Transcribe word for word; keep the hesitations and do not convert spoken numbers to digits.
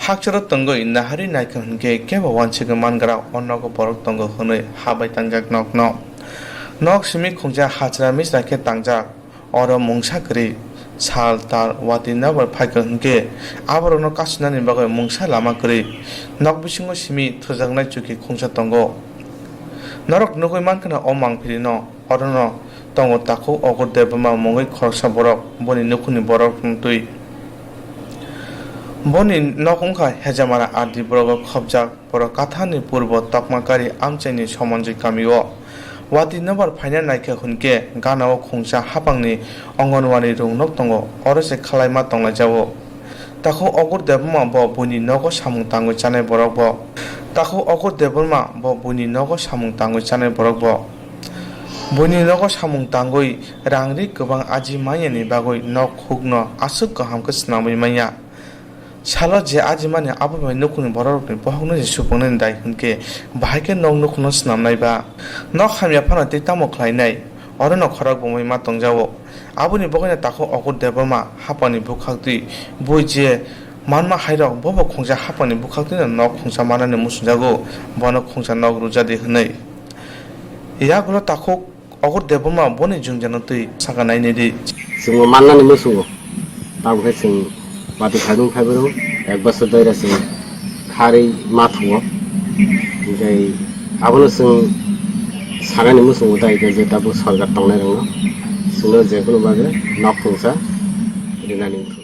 Hakchoro tongwi naharwi naikha hwnkhe kebo uansugwi mangra o nogo borok tongo hwnwi ha bai tangjak nokno. Nok simi khungsa hachra misra khe tangjak. Oro mungsa kwrwi sal tal watwi nobar phaikha hwnkhe aborokno kasunani bagwi mungsa lama kwrwi nok bisingo simi thujaknai chuki khungsa tongo. Norok nugwi mankhana o mangphirino orono tongo takhuk Ogur Debbarma mungwi khoroksa borok boni nukhungni borok wngtwi. Boni nok wngkha Hejamara R D blogo khobjak. Borok Kathani purbo Tokmakari amchaini Somonjoi kamio watwi nobar phaina naikha hwnkhe ganao khungsa haphangni Anganwadi rwngnok tongo, oro se khwlaima tonglaijao. Takhuk Ogur Debbarma bo buini nogo samung tangwi chanai borok bo. Takhuk Ogur Debbarma bo buini nogo samung tangwi chanai borok bo. Buini nogo samung tangwi rang ri kwbang aji manyani bagwi nok hukno aswk kaham khe swnamwi manya. Salo je ajimani abo bai nukhungni bororokni bohokno je supungnaini dai hwnkhe, bahai khe nok nukhungno swnamnai ba nok hamya phano tei tamo khlainai? Orono khorok bumui ma tongjao. Aboni bagwino takhuk Ogur Debbarma haphangni bwkhaktwi bui je manma hairok, bobo khungsa haphangni bwkhaktwino nok khungsa manani muchungjago, bono khungsa nok rwjadi hwnwi. Yagulo takhuk Ogur Debbarma boni jwngjano twi sakha nainai di. Chwngno mannani muchungo. Tabukhe chwng watwi khaidung phaibrung, ek bosor doira chwng kharwi ma thungo. Hinkhe abono chwng sanani muchungo, tai khe je tabuk sorkar tongnairokno chwngno jekunu bagwi nok khungsa rinani muchungo.